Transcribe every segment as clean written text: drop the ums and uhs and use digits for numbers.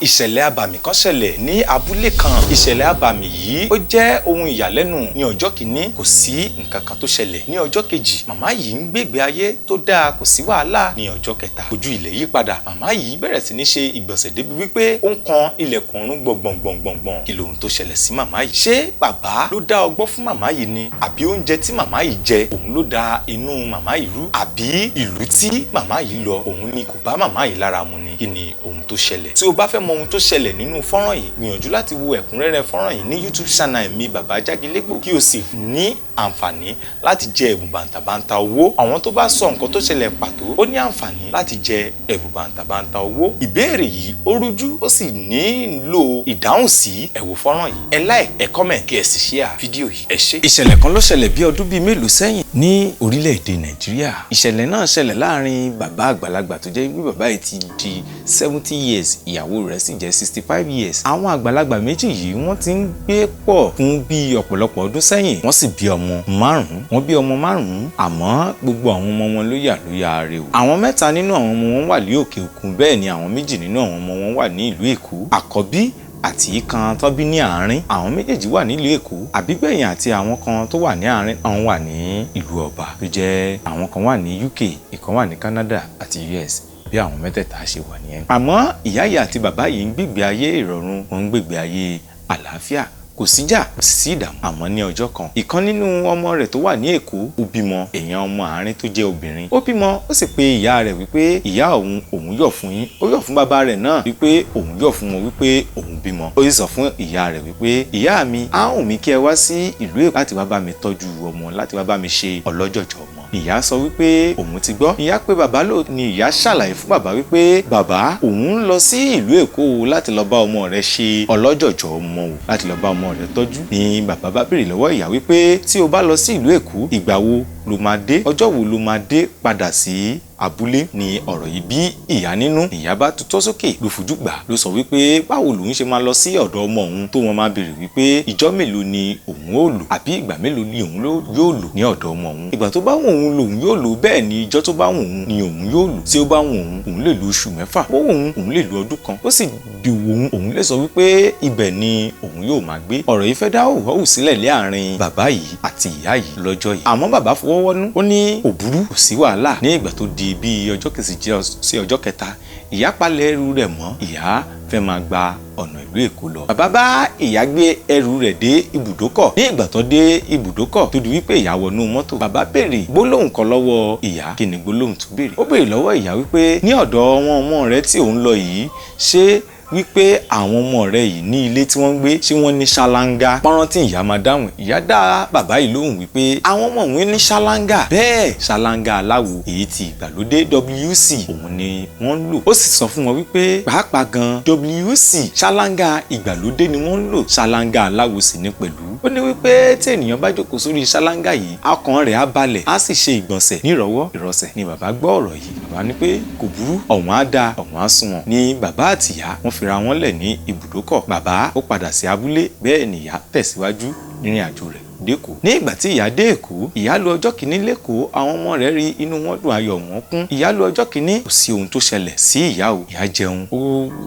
Ìṣẹ̀lẹ̀ abàmì kan ṣẹlẹ̀ ní abúlé kan. Ìṣẹ̀lẹ̀ abàmì yìí, ó jẹ́ ohun ìyàlẹ́nu. Ní ọjọ́ kìíní, kò sí nǹkan kan tó ṣẹlẹ̀. Ní ọjọ́ kejì, màmá yìí ń gbègbè ayé tó dáa, kò sí wàhálà. Ní ọjọ́ kẹta, ojú ilẹ̀ yí padà. Màmá yìí bẹ̀rẹ̀ sí ní ṣe ìgbọ̀nsẹ̀ débi wípé ó ń kan ilẹ̀kùn ọ̀run gbọ̀ngbọ̀ngbọ̀ngbọ̀n. Kí lohun tó ṣẹlẹ̀ sí màmá yìí? Ṣé bàbá ló dá ọgbọ́n fún màmá yìí ni, àbí oúnjẹ tí màmá yìí jẹ òun ló da inú màmá yìí rú, àbí ìlú tí màmá yìí lọ òun ni kò bá màmá yìí lára mu ni? Kí ni ohun tó ṣẹlẹ̀? Tí o bá fẹ́ mọ ohun tó ṣẹlẹ̀ nínú fọ́nrán yìí, gbìyànjú láti wo ẹ̀kúnrẹ́rẹ́ fọ́nrán yìí ní YouTube channel mi, Bàbá Jágilégbò, kí o sì ní àǹfààní láti jẹ ẹ̀bùn bàǹtàbàǹtà owó. Àwọn tó bá sọ nǹkan tó ṣẹlẹ̀ pàtó, ó ní àǹfààní láti jẹ ẹ̀bùn bàǹtàbàǹtà owó. Ìbéèrè yìí, ó rújú, ó sì nílò ìdáhùn sí. Ẹ wo fọ́nrán yìí, ẹ like, ẹ comment, kí ẹ sì share fídíò yìí. Ẹ ṣé. Ìṣẹ̀lẹ̀ kan ló ṣẹlẹ̀ bí ọdún bíi mélòó sẹ́yìn ní orílẹ̀-èdè Nàìjíríà. Ìṣẹ̀lẹ̀ náà ṣẹlẹ̀ láàrin bàbá àgbàlagbà tó jẹ́ wípé bàbá yìí ti di 70 years, ìyàwó rẹ̀ sì jẹ́ 65 years. Àwọn àgbàlagbà méjì yìí, wọ́n ti ń gbé pọ̀ fún bí ọ̀pọ̀lọpọ̀ ọdún sẹ́yìn. Wọ́n sì bí ọmọ márùn-ún. Wọ́n bí ọmọ márùn-ún, àmọ́ gbogbo àwọn ọmọ wọn ló yà ló yà rè o. Àwọn mẹ́ta nínú àwọn ọmọ wọn wà ní òkè òkun, bẹ́ẹ̀ ni àwọn méjì nínú àwọn ọmọ wọn wà ní ìlú Èkó. Àkọ́bí àti kan tó bí ní àárín, àwọn méjèèjì wà nílùú Èkó. Àbígbẹ̀yìn àti àwọn kan tó wà ní àárín, àwọn wà ní ìlú ọba, tó jẹ́ àwọn kan wà ní UK, ìkan wà ní Canada àti US. Bí àwọn mẹ́tẹ̀ẹ̀ta ṣe wà nìyẹn. Àmọ́ ìyá yìí àti bàbá yìí ń gbègbè ayé ìrọ̀rùn, wọ́n ń gbègbè ayé àlàáfíà, kò síjà, kò sì sí ìdààmú. Àmọ́ ní ọjọ́ kan, ìkan nínú ọmọ rẹ̀ tó wà ní Èkó, ó bímọ. Èèyàn ọmọ àárín tó jẹ́ obìnrin, ó bímọ. Ó sì pe ìyá rẹ̀ wípé ìyá òun, òun yọ̀ fún yín. Ó yọ̀ fún bàbá rẹ̀ náà wípé òun yọ̀ fún wọn wípé òun bímọ. Ó sì sọ fún ìyá rẹ̀ wípé, "Ìyá mi, á wùn mí kí ẹ wá sí ìlú Èkó láti wá bá mi tọ́jú ọmọ, láti wá bá mi ṣe ọlọ́jọ̀jọ̀ ọmọ." Ìyá sọ wípé òun ti gbọ́. Ìyá pé bàbá lò ní ìyá ṣàlàyé fún bàbá wípé bàbá, òun ń lọ sí ìlú Èkó láti lọ bá ọmọ rẹ̀ ṣe ọlọ́jọ̀jọ̀ ọmọ o, láti lọ bá ọmọ rẹ̀ tọ́jú. Ni bàbá bá béèrè lọ́wọ́ ìyá wípé, "Tí o bá lọ sí ìlú Èkó, ìgbà wo ló máa dé? Ọjọ́ wo ló máa dé padà sí abúlé?" Ni ọ̀rọ̀ yìí bí ìyá nínú. Ìyá bá tutọ́ sókè, ló fojú gbà, ló sọ wípé báwo lòun ṣe máa lọ sí ọ̀dọ̀ ọmọ òun tó wọn máa béèrè wípé ìjọ́ mélòó ni òun ó lò, àbí ìgbà mélòó ni òun yóò lò ní ọ̀dọ̀ ọmọ òun? Ìgbà tó bá wù òun lòun yóò lò, bẹ́ẹ̀ ni ìjọ́ tó bá wù òun ni òun yóò lò. Tí ó bá wù òun, òun lè lo oṣù 6, ó wù òun, òun lè lo ọdún kan, ó sì di òun, òun lè sọ wípé ibẹ̀ ni òun yóò máa gbé. Ọ̀rọ̀ yìí fẹ́ dá òwúwọ́wù sílẹ̀ láàrin bàbá yìí àti ìyá yìí lọ́jọ́ yìí. Àmọ́ bàbá fọwọ́wọ́nú, ó ní kò burú, kò sí wàhálà. Ní ìgbà tó di bíi ọjọ́ kejì sí ọjọ́ kẹta, ìyá palẹ̀ ẹrù rẹ̀ mọ́, ìyá fẹ́ máa gba ọ̀nà ìlú Èkó lọ. Bàbá bá ìyá gbé ẹrù rẹ̀ dé ibùdókọ̀. Ní ìgbà tó dé ibùdókọ̀, tó di wípé ìyá wọnú mọ́tò, bàbá béèrè gbólóhùn kan lọ́wọ́ ìyá. Kí ni gbólóhùn tó béèrè? Ó béèrè lọ́wọ́ ìyá wípé ní ọ̀dọ̀ wọn ọmọ rẹ̀ tí òun lọ yìí, ṣé wípé àwọn ọmọ rẹ̀ yìí ní ilé tí wọ́n ń gbé, ṣé wọ́n ní ṣáláńgá? Pọ́nrán tí ìyá máa dáhùn, ìyá dá bàbá yìí lóhùn wípé àwọn ọmọ òun ní ṣáláńgá, bẹ́ẹ̀ ṣáláńgá aláwo èyí tí ìgbàlódé WC òun ni wọ́n ń lò. Ó sì sọ fún wọn wípé pàápàá gan, WC ṣáláńgá ìgbàlódé ni wọ́n ń lò, ṣáláńgá aláwo sì ní pẹ̀lú. Ó ní wípé tí ènìyàn bá jókòó sórí ṣáláńgá yìí, ọkàn rẹ̀ á balẹ̀, á sì ṣe ìgbọ̀nsẹ̀ nírọ̀wọ́ ìrọsẹ̀. Ni bàbá gbọ́ ọ̀rọ̀ yìí, bàbá ní pé kò burú, ọ̀wọ́n á da, ọ̀wọ́n á sunwọ̀n. Ni bàbá àtìyá wọ́n fira wọn lẹ̀ ní ibùdókọ̀. Bàbá ó padà sí abúlé, bẹ́ẹ̀ ni ìyá tẹ̀síwájú nírìn àjò rẹ̀ dÉkòó. Ní ìgbà tí ìyá dé Èkó, ìyá lò ọjọ́ kìíní lÉkòó. Àwọn ọmọ rẹ̀ rí, inú wọn dùn, ayọ̀ wọn kún. Ìyá lò ọjọ́ kìíní, kò sí ohun tó ṣẹlẹ̀ sí ìyá o. Ìyá jẹun, ó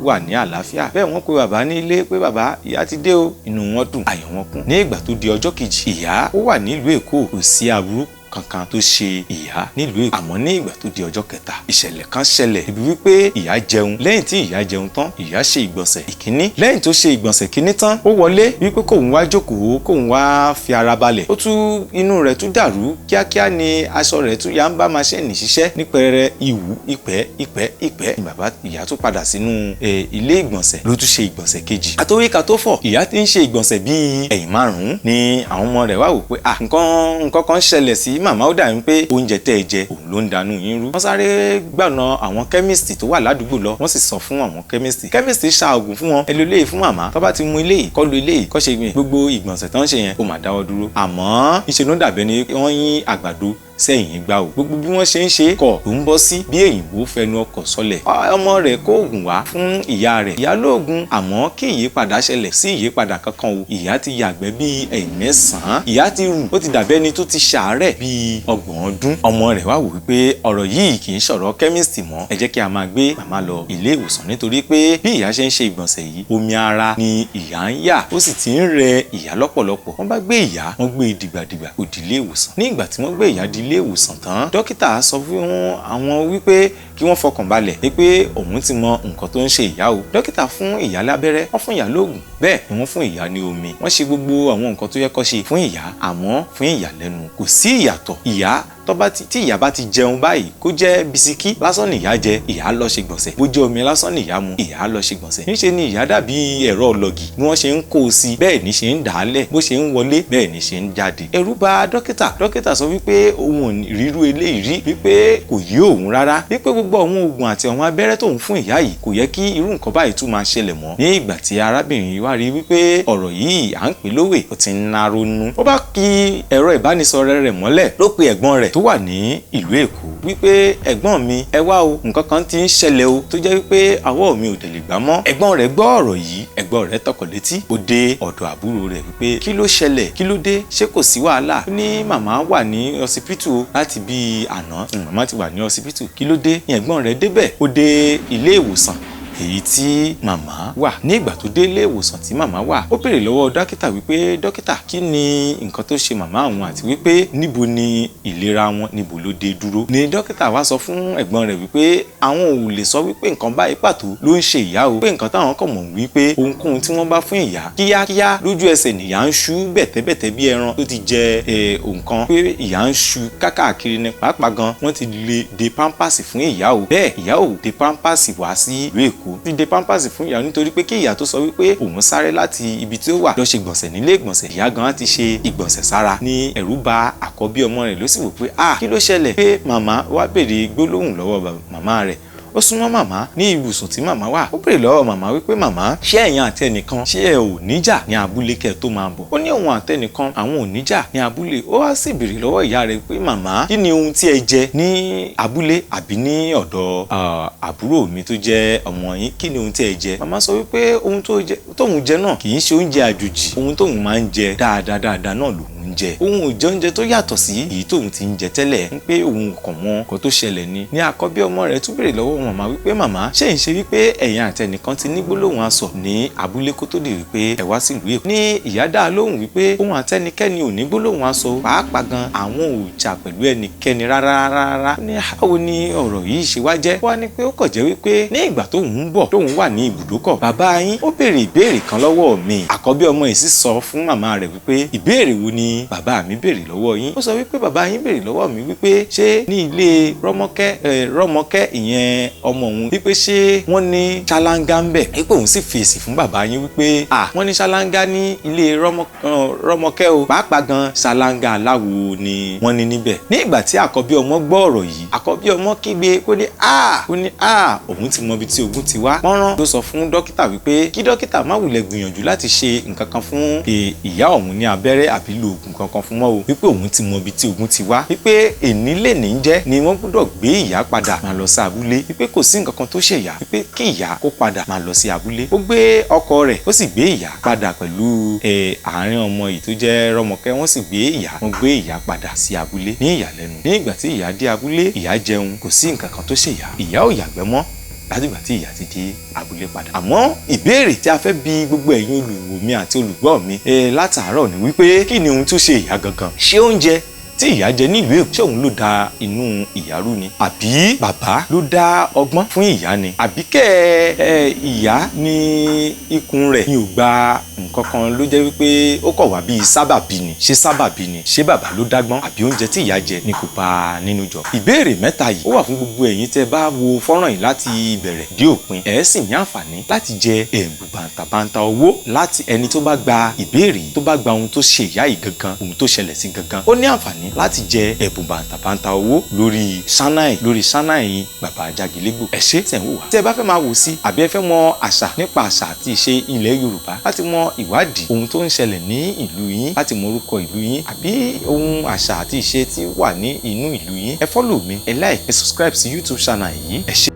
wà ní àlàáfíà. Bẹ́ẹ̀ wọ́n pe bàbá ní ilé pé bàbá, ìyá ti dé o. Inú wọn dùn, ayọ̀ wọn kún. Ní ìgbà tó di ọjọ́ kejì, ìyá ó wà nílùú Èkó, kò sí aburú kankan tó ṣe ìyá nílùú Èkó. Àmọ́ ní ìgbà tó di ọjọ́ kẹta, ìṣẹ̀lẹ̀ kan ṣẹlẹ̀ ibi wípé ìyá jẹun. Lẹ́yìn tí ìyá jẹun tán, ìyá ṣe ìgbọ̀nsẹ̀ ìkíní. Lẹ́yìn tó ṣe ìgbọ̀nsẹ̀ kíní tán, ó wọlé wípé kóun wá jókòó, kóun wá fi ara balẹ̀. Ó tún inú rẹ̀ tún dàrú kíákíá ni aṣọ rẹ̀ tún ya ń bá maṣíìnì ṣiṣẹ́ ní pẹrẹrẹ ìwú ìpẹ́ ìpẹ́ ìpẹ́. Ni bàbá ìyá tún padà sínú ilé ìgbọ̀nsẹ̀, ló tún ṣe ìgbọ̀nsẹ̀ kejì. Àtòwíkà tó fọ̀, ìyá ti ń ṣe ìgbọ̀nsẹ̀ bíi ẹ̀yìn márùn-ún ni àwọn ọmọ rẹ̀ wá wò pé à, nǹkan nǹkan kan ṣẹlẹ̀ sí màmá, ó dàbí pé oúnjẹ tẹ́ ẹ jẹ òun ló ń danú yín rú. Wọ́n sáré gbàna àwọn chemist tó wà ládùúgbò lọ, wọ́n sì sọ fún àwọn chemist. Chemist ṣa oògùn fún wọn: "Ẹ lo eléyìí fún màmá, tó bá ti mu eléyìí, kó lu eléyìí, kó ṣe gbogbo ìgbọ̀nsẹ̀ tó ń ṣe yẹn, ó máa dáwọ́ dúró." Àmọ́ ìṣe ló dàbí ẹni wọ́n yín àgbàdo. sẹ́yìn gbà o. Gbogbo bí wọ́n ṣe ń ṣe kọ̀ ló ń bọ́ sí bí èyìnbó fẹnu ọkọ̀ sọlẹ̀. Ọmọ rẹ̀ kó oògùn wá fún ìyá rẹ̀, ìyá lóògùn, àmọ́ kí ìyípadà ṣẹlẹ̀ sí ìyípadà kankan o. Ìyá ti yàgbẹ́ bíi 9, ìyá ti rù, ó ti dàbí ẹni tó ti ṣàárẹ̀ bíi 30 ọdún. Ọmọ rẹ̀ wá wò wípé ọ̀rọ̀ yìí kì í ṣọ̀rọ̀ kẹ́míìsì mọ́, ẹ jẹ́ kí a máa gbé màmá lọ ilé ìwòsàn, nítorí pé bí ìyá ṣe ń ṣe ìgbọ̀nsẹ̀ yìí, omi ara ni ìyá ń yà, ó sì ti ń rẹ ìyá lọ́pọ̀lọpọ̀. Wọ́n bá gbé ìyá, wọ́n gbé dìgbàdìgbà ó di ilé ìwòsàn. Ní ìgbà tí wọ́n gbé ìyá di ilé ìwòsàn tán, dókítà sọ fún àwọn wípé kí wọ́n fọkàn balẹ̀ wípé òun ti mọ nǹkan tó ń ṣe ìyá o. Dókítà fún ìyá lábẹ́rẹ́, wọ́n fún ìyá lóògùn, bẹ́ẹ̀ ni wọ́n fún ìyá ní omi. Wọ́n ṣe gbogbo àwọn nǹkan tó yẹ kó ṣe fún ìyá, àmọ́ fún ìyàlẹ́nu kò sí ìyàtọ̀. Ìyá tí ìyá bá ti jẹun báyìí, kó jẹ́ bisikí lásán ni ìyá jẹ, ìyá lọ ṣe gbọ̀nsẹ̀. Bó jẹ́ omi lásán ni ìyá mu, ìyá lọ ṣe gbọ̀nsẹ̀. Níṣe ni ìyá dàbí ẹ̀rọ ọlọ́gì, bí wọ́n ṣe ń kó o sí bẹ́ẹ̀ ni ṣe ń dà á lẹ̀, bó ṣe ń wọlé bẹ́ẹ̀ ni ṣe ń jáde. Ẹ̀rù bà dókítà. Dókítà sọ wípé òun ò rírú eléyìí rí, wípé kò yé òun rárá, wípé gbogbo àwọn oògùn àti àwọn abẹ́rẹ́ tóun fún ìyá yìí kò yẹ kí irú nǹkan báyìí tún máa ṣẹlẹ̀ mọ́. Ní ìgbà tí arábìnrin yìí wá rí wípé ọ̀rọ̀ yìí à ń pè lówè, ó ti ń naronú. Ó bá kí ẹ̀rọ ìbánisọ̀rọ̀ rẹ̀ mọ́lẹ̀, ló pe ẹ̀gbọ́n rẹ̀ tó wà ní ìlú Èkó wípé ẹ̀gbọ́n mi, ẹ wá o, nǹkan kan ti ń ṣẹlẹ̀ o tó jẹ́ wípé àwọ̀ mi ò dẹ̀ lè gbà mọ́. Ẹ̀gbọ́n rẹ̀ gbọ́ ọ̀rọ̀ yìí, ẹ̀gbọ́n rẹ̀ tọkọ̀ létí, ó dé ọ̀dọ̀ àbúrò rẹ̀ wípé kí ló ṣẹlẹ̀, kí ló dé, ṣé kò sí wàhálà? Ó ní màmá wà ní ọsibítù láti bí àná, màmá ti wà ní ọsibítù, kí ló dé? Ní ẹ̀gbọ́n rẹ̀ débẹ̀, ó dé ilé ìwòsàn èyí tí màmá wà. Ní ìgbà tó dé ilé ìwòsàn tí màmá wà, ó béèrè lọ́wọ́ dókítà wípé dókítà, kí ni nǹkan tó ṣe màmá àwọn àti wípé níbo ni ìlera wọn, níbo ló dé dúró? Ní dókítà wá sọ fún ẹ̀gbọ́n rẹ̀ wípé àwọn ò lè sọ wípé nǹkan báyìí pàtó ló ń ṣe ìyá o, pé nǹkan táwọn kàn mọ̀ wípé ohunkóhun tí wọ́n bá fún ìyá kíákíá lójú ẹsẹ̀ nìyá ń ṣú bẹ̀tẹ́bẹ̀tẹ́ bí ẹran tó ti jẹ nǹkan, pé ìyá ń ṣú kákàkiri ní pàápàá gan wọ́n ti lè de pampasì fún ìyá o. Bẹ́ẹ̀ ìyá ò de pampasì wá sí ìlú Èkó, ti de pampasì fún ìyá nítorí pé kí ìyá tó sọ wípé òun sáré láti ibi tí ó wà lọ ṣe gbọ̀nsẹ̀ nílé ìgbọ̀nsẹ̀, ìyá gan ti ṣe ìgbọ̀nsẹ̀ sára. Ní ẹ̀rù bà àkọ́bí ọmọ rẹ̀ ló sì wò pé ah, kí ló ṣẹlẹ̀? Pé màmá wá béèrè gbólóhùn lọ́wọ́ màmá rẹ̀. Ó súnmọ́ màmá ní ibùsùn tí màmá wà, ó béèrè lọ́wọ́ màmá wípé màmá, ṣé ẹ̀yin àti ẹnìkan ṣé ẹ ò níjà ní abúlé kẹ́ tó máa bọ̀? Ó ní òun àti ẹnìkan àwọn ò níjà ní abúlé. Ó wá sì béèrè lọ́wọ́ ìyá rẹ̀ pé màmá, kí ni ohun tí ẹ jẹ ní abúlé àbí ní ọ̀dọ̀ àbúrò mi tó jẹ́ ọmọ yín, kí ni ohun tí ẹ jẹ? Màmá sọ wípé ohun tóun jẹ náà kì í ṣe oúnjẹ àjòjì, ohun tóun máa ń jẹ dáadáa dáadáa náà lòun ń jẹ, òun ò jẹ oúnjẹ tó yàtọ̀ sí èyí tóun ti ń jẹ tẹ́lẹ̀, ń pé òun kàn mọ nǹkan tó ṣẹlẹ̀ ni. Ní àkọ́bí ọmọ rẹ̀ tún béèrè lọ́wọ́ màmá wípé màmá, ṣé ń ṣe wípé ẹ̀yin àti ẹnìkan ti ní gbólóhùn asọ̀ ní abúlé kó tó di wípé ẹ wá sílùú Èkó? Ní ìyá dá lóhùn wípé òun àti ẹnikẹ́ni ò ní gbólóhùn asọ̀, pàápàá gan àwọn ò jà pẹ̀lú ẹnikẹ́ni rárá rárá. Ní báwo ni ọ̀rọ̀ yìí ṣe wá jẹ́? Wá ní pé ó kàn jẹ́ wípé ní ìgbà tóun ń bọ̀, tóun wà ní ibùdókọ̀, bàbá yín ó béèrè ìbéèrè kan lọ́wọ́ mi. Àkọ́bí ọmọ yìí sì sọ fún màmá rẹ̀ wípé ìbéèrè wo ni bàbá mi béèrè lọ́wọ́ yín? Ó sọ wípé bàbá yín béèrè lọ́wọ́ mi wípé ṣé ní ilé Rọ́mọkẹ́ ìyẹn ọmọ òun, wípé ṣé wọ́n ní ṣáláńgá ń bẹ̀? Wípé òun sì fèsì fún bàbá yín wípé à, wọ́n ní ṣáláńgá ní ilé Rọ́mọkẹ́ o, pàápàá gan ṣáláńgá aláwo ni wọ́n ní níbẹ̀. Ní ìgbà tí àkọ́bí ọmọ gbọ́ ọ̀rọ̀ yìí, àkọ́bí ọmọ kígbe kó ní à, ó ní à, òun ti mọ ibi tí ogun ti wá. Pọ́nrán ló sọ fún dókítà wípé kí dókítà má wulẹ̀ gbìyànjú láti ṣe nǹkan kan fún ìyá òun ní abẹ́rẹ́ àbí lo oògùn kankan fún mọ́ o, wípé òun ti mọ ibi tí ogun ti wá, wípé èní lè ní jẹ́ ni wọ́n gbọ́dọ̀ gbé ìyá padà máa lọ sí abúlé, wípé kò sí nǹkan kan tó ṣe ìyá, wípé kí ìyá kó padà máa lọ sí abúlé. Ó gbé ọkọ rẹ̀, ó sì gbé ìyá padà pẹ̀lú àárín ọmọ yìí tó jẹ́ Rọ́mọkẹ́, wọ́n sì gbé ìyá, wọ́n gbé ìyá padà sí abúlé. Ní ìyàlẹ́nu, ní ìgbà tí ìyá dé abúlé, ìyá jẹun, kò sí nǹkan kan tó ṣe ìyá, ìyá ò yàgbẹ́ mọ́ látìgbà tí ìyá ti dé abúlé padà. Àmọ́ ìbéèrè tí a fẹ́ bi gbogbo ẹ̀yin olùwò mi àti olùgbọ́ mi látàárọ̀ ni wípé kí ni ohun tó ṣe ìyá gangan? Ṣé oúnjẹ tí ìyá jẹ nílùú Èkó, ṣé òun ló da inú ìyá rú ni? Àbí bàbá ló dá ọgbọ́n fún ìyá ni? Àbí kẹ́ ìyá ní ikùn rẹ̀ ní ò gba nǹkan kan ló jẹ́ wípé ó kọ̀ wá bíi sábàbí ni? Ṣé sábàbí ni? Ṣé bàbá ló dágbọ́n? Àbí oúnjẹ tí ìyá jẹ ni kò bá nínú jọ? Ìbéèrè mẹ́ta yìí ó wà fún gbogbo ẹ̀yin tẹ́ bá wo fọ́nrán yìí láti ìbẹ̀rẹ̀ dé òpin. Ẹ sì ní àǹfààní láti jẹ ẹ̀bùn bàǹtàbàǹtà owó láti ẹni tó bá gba ìbéèrè yìí, tó bá gba ohun tó ṣe ìyá yìí gangan, ohun tó ṣẹlẹ̀ sí gangan. Ó ní àǹfààní láti jẹ ẹ̀bùn bàǹtàbàǹtà owó lórí channel yìí, Bàbá Ajagilégbò. Ẹ ṣé tẹ̀ ń wò wá. Tí ẹ bá fẹ́ máa wò sí àbí ẹ fẹ́ mọ àṣà, nípa àṣà àti ìṣe ilẹ̀ Yorùbá, láti mọ ìwádìí ohun tó ń ṣẹlẹ̀ ní ìlú yín, láti mọ orúkọ ìlú yín àbí ohun àṣà àti ìṣe tí wà ní inú ìlú yín, ẹ follow mi, ẹ like, ẹ subscribe sí YouTube channel yìí. Ẹ ṣé.